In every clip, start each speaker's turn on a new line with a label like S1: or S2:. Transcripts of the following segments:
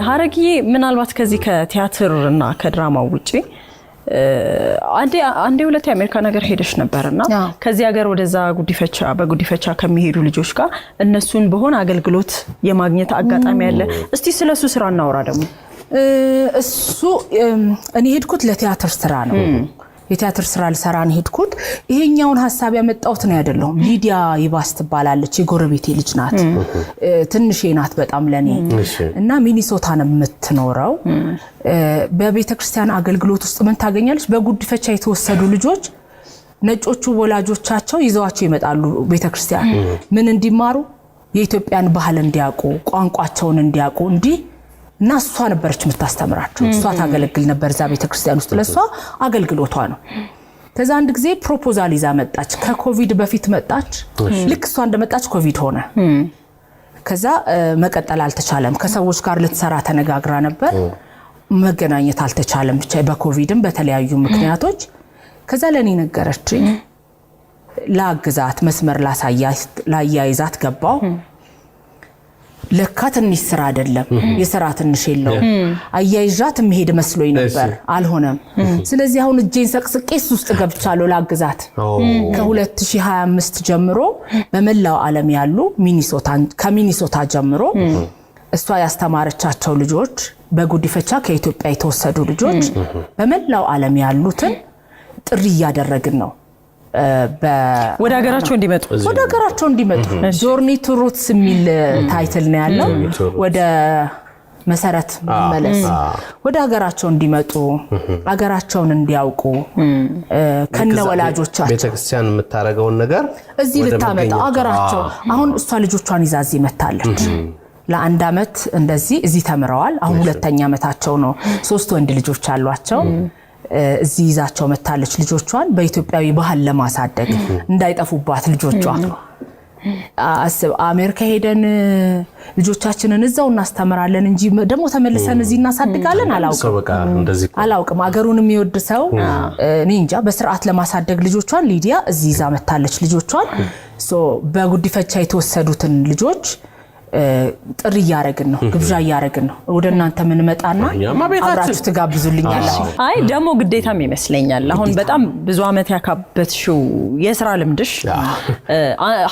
S1: ሀረግዬ፣ ምናልባት ከዚህ ከቲያትር እና ከድራማው ውጪ አንዴ አንዴ ሁለት የአሜሪካ ነገር ሄደሽ ነበር እና ከዚህ ሀገር ወደዛ ጉዲፈቻ በጉዲፈቻ ከሚሄዱ ልጆች ጋር እነሱን በሆነ አገልግሎት የማግኘት አጋጣሚ አለ። እስቲ ስለሱ ስራ እናውራ ደግሞ።
S2: እሱ እኔ ሄድኩት ለቲያትር ስራ ነው። የቲያትር ስራ ልሰራ ነው ሄድኩት። ይሄኛውን ሀሳብ ያመጣሁት ነው አይደለሁም። ሊዲያ ይባስ ትባላለች። የጎረቤቴ ልጅ ናት። ትንሼ ናት በጣም ለኔ እና ሚኒሶታ ነው የምትኖረው። በቤተ ክርስቲያን አገልግሎት ውስጥ ምን ታገኛለች? በጉዲፈቻ የተወሰዱ ልጆች ነጮቹ ወላጆቻቸው ይዘዋቸው ይመጣሉ ቤተ ክርስቲያን። ምን እንዲማሩ? የኢትዮጵያን ባህል እንዲያውቁ፣ ቋንቋቸውን እንዲያውቁ እንዲህ። እና እሷ ነበረች የምታስተምራቸው። እሷ ታገለግል ነበር እዛ ቤተክርስቲያን ውስጥ። ለእሷ አገልግሎቷ ነው። ከዛ አንድ ጊዜ proposal ይዛ መጣች። ከኮቪድ በፊት መጣች። ልክ እሷ እንደመጣች ኮቪድ ሆነ። ከዛ መቀጠል አልተቻለም። ከሰዎች ጋር ልትሰራ ተነጋግራ ነበር። መገናኘት አልተቻለም። ብቻ በኮቪድም በተለያዩ ምክንያቶች። ከዛ ለእኔ ነገረችኝ። ላግዛት፣ መስመር ላያይዛት ገባው። ለካ ትንሽ ስራ አይደለም፣ የስራ ትንሽ የለውም። አያይዣት የምሄድ መስሎኝ ነበር፣ አልሆነም። ስለዚህ አሁን እጄን ሰቅስቄ እሱ ውስጥ ገብቻለሁ ላግዛት። ከ2025 ጀምሮ በመላው ዓለም ያሉ ከሚኒሶታ ጀምሮ እሷ ያስተማረቻቸው ልጆች፣ በጉዲፈቻ ከኢትዮጵያ የተወሰዱ ልጆች በመላው ዓለም ያሉትን ጥሪ እያደረግን ነው።
S1: ወደ ሀገራቸው እንዲመጡ።
S2: ወደ ሀገራቸው እንዲመጡ። Journey to Roots የሚል title ነው ያለው። ወደ መሰረት መመለስ፣ ወደ ሀገራቸው እንዲመጡ፣ ሀገራቸውን እንዲያውቁ ከነ ወላጆቻቸው።
S3: ቤተክርስቲያን የምታደርገውን ነገር
S2: እዚህ
S3: ወደ
S2: ልታመጣ ሀገራቸው። አሁን እሷ ልጆቿን ይዛ እዚህ መታለች። ለአንድ ዓመት እንደዚህ እዚህ ተምረዋል። አሁን ሁለተኛ ዓመታቸው ነው። ሶስት ወንድ ልጆች አሏቸው። እዚህ ይዛቸው መታለች ልጆቿን በኢትዮጵያዊ ባህል ለማሳደግ፣ እንዳይጠፉባት ልጆቿ። አስብ፣ አሜሪካ ሄደን ልጆቻችንን እዛው እናስተምራለን እንጂ ደግሞ ተመልሰን እዚህ እናሳድጋለን አላውቅም።
S3: ሰው በቃ እንደዚህ እኮ
S2: አላውቅም። አገሩን የሚወድ ሰው እኔ እንጃ። በስርዓት ለማሳደግ ልጆቿን ሊዲያ እዚህ ይዛ መታለች ልጆቿን። So በጉዲፈቻ የተወሰዱትን ልጆች ጥሪ እያደረግን ነው፣ ግብዣ እያደረግን ነው። ወደ እናንተ የምንመጣና
S3: እኛማ ቤታችን
S2: አብራችሁ ትጋብዙልኛላችሁ።
S1: አይ፣ ደግሞ ግዴታም ይመስለኛል። አሁን በጣም ብዙ ዓመት ያካበትሽው የስራ ልምድሽ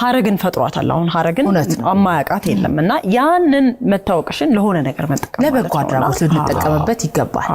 S1: ሀረግን ፈጥሯታል። አሁን ሀረግን
S2: እውነት ነው።
S1: አማያውቃት የለም እና ያንን መታወቅሽን ለሆነ ነገር መጠቀም
S2: ለበጎ
S1: ማለት ነው እና
S2: አድራጎት ልንጠቀምበት ይገባል።